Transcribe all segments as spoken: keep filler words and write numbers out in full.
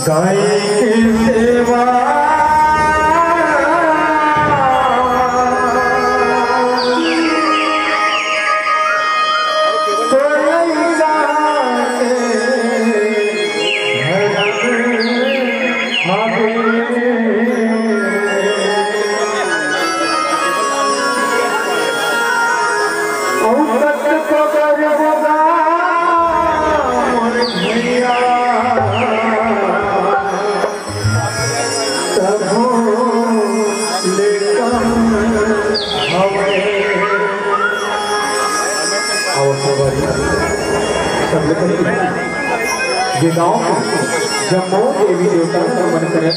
गाय की सेवा अउ संगवारी, सबले पहले ये गांव के जम्मो देवी देवता ल नमन करत,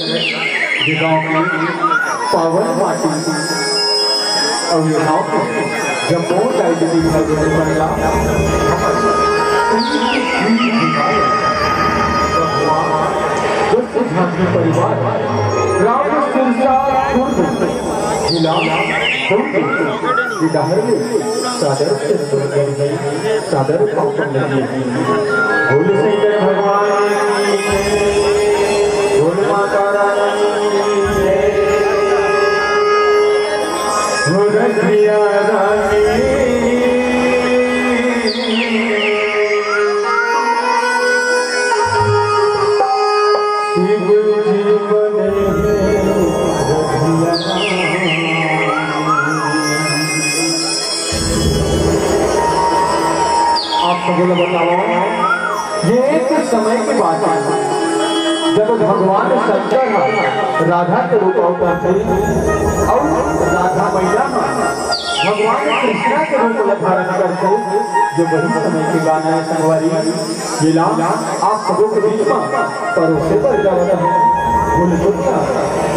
ये गांव के पावन माटी अउ ये गांव के जम्मो दाई दीदी भाई बहन मन ला भगवान दुष्ट झांकी परिवार राम सिरसा खुर्द जिला दुर्ग के डहर ले सादर से नमन करत हई, सादर पाँव पर लगे। बोल शंकर भगवान की जय, बोल माता रानी की जय, हो रखिया रानी। शिव जी बने हैं रखिया। आप सबो ला बताओ, ये एक समय के बात है, जब भगवान शंकर ह राधा के रूप अवतार थे अउ राधा मैया ह भगवान कृष्णा के रूप ला धारण करथे। जो वही समय के गाना है संगवारी, ये ला आप सबो के बीच में परोसे बर जावत है। बोल दुनिया,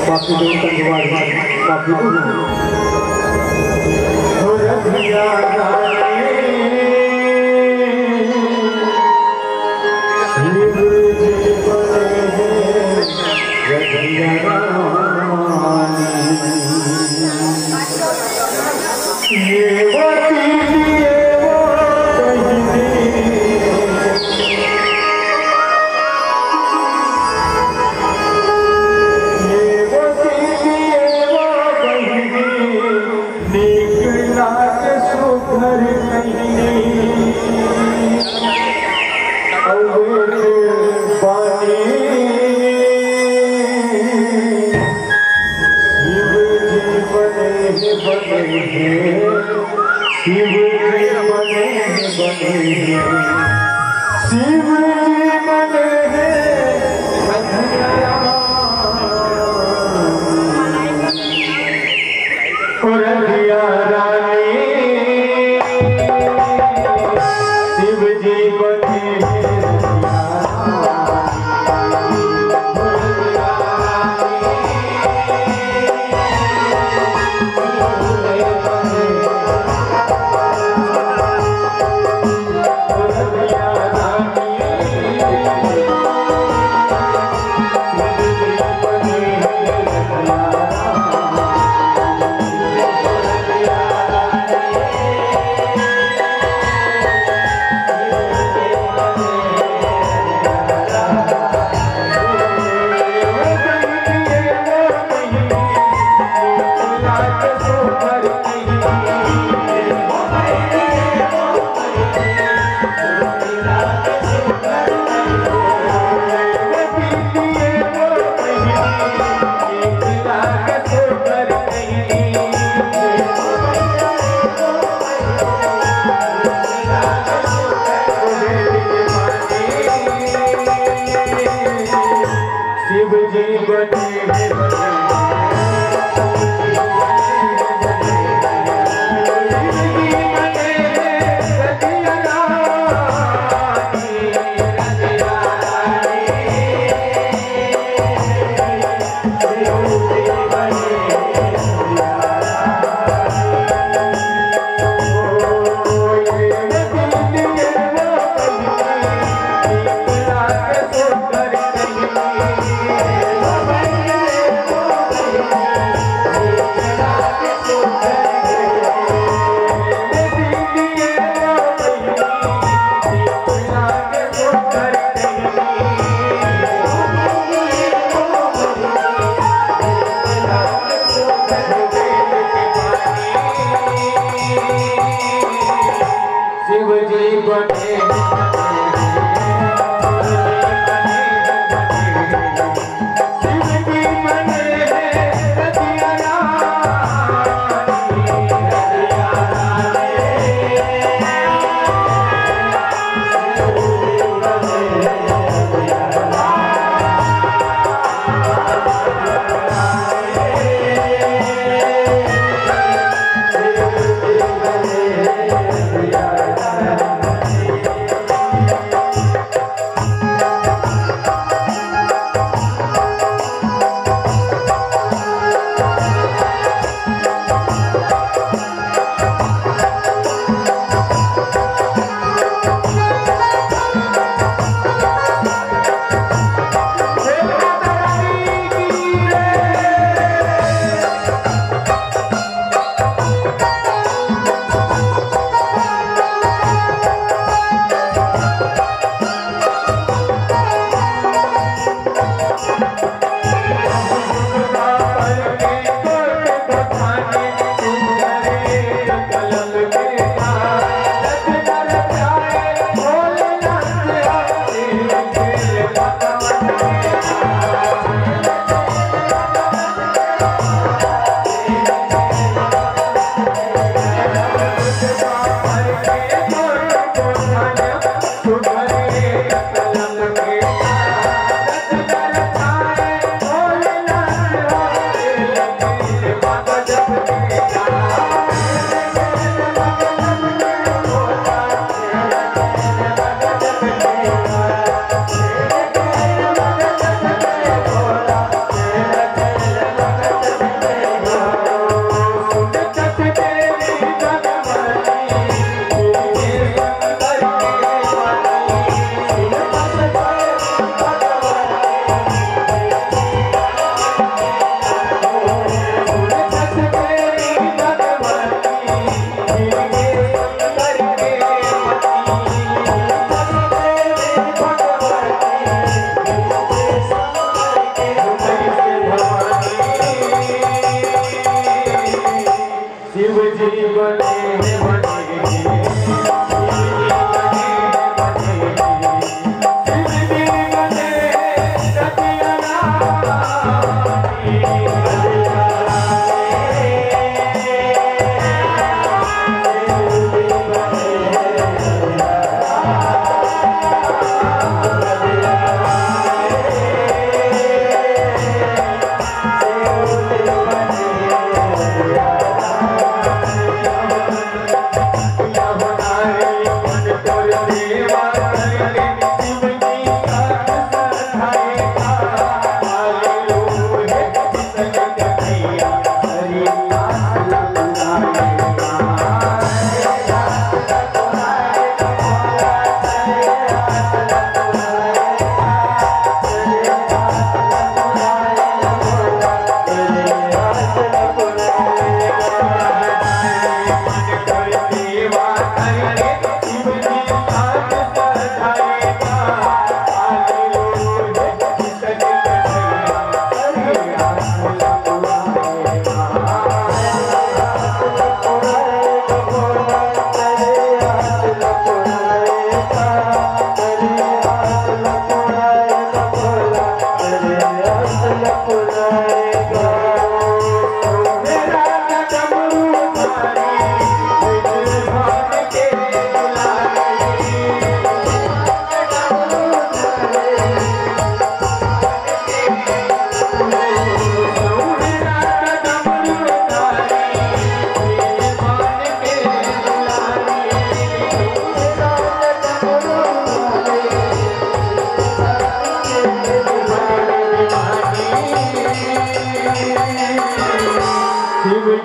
बाकी लोग संगवारी, बाकी दुनिया। हो रखिया रानी, शिव जी बने हैं रखिया रानी। ये वो दीदी, ये वो बहिनी, ये वो दीदी, ये वो बहिनी, नीक लाग सुघर कहिनी। अवैध बानी। शिव जी बने हैं, बने हैं, शिव जी बने हैं, बने हैं, शिव जी बने हैं। रखिया रानी, शिव जी बने हैं रखिया रानी। शिव जी बने हैं। शिव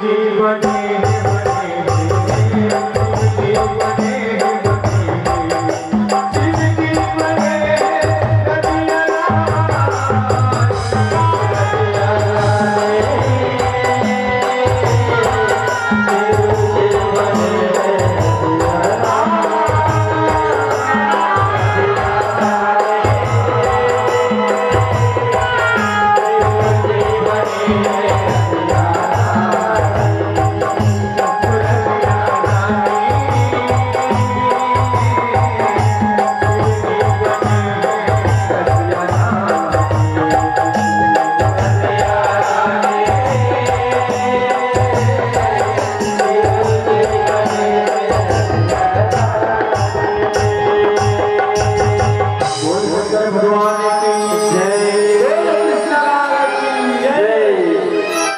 जी बन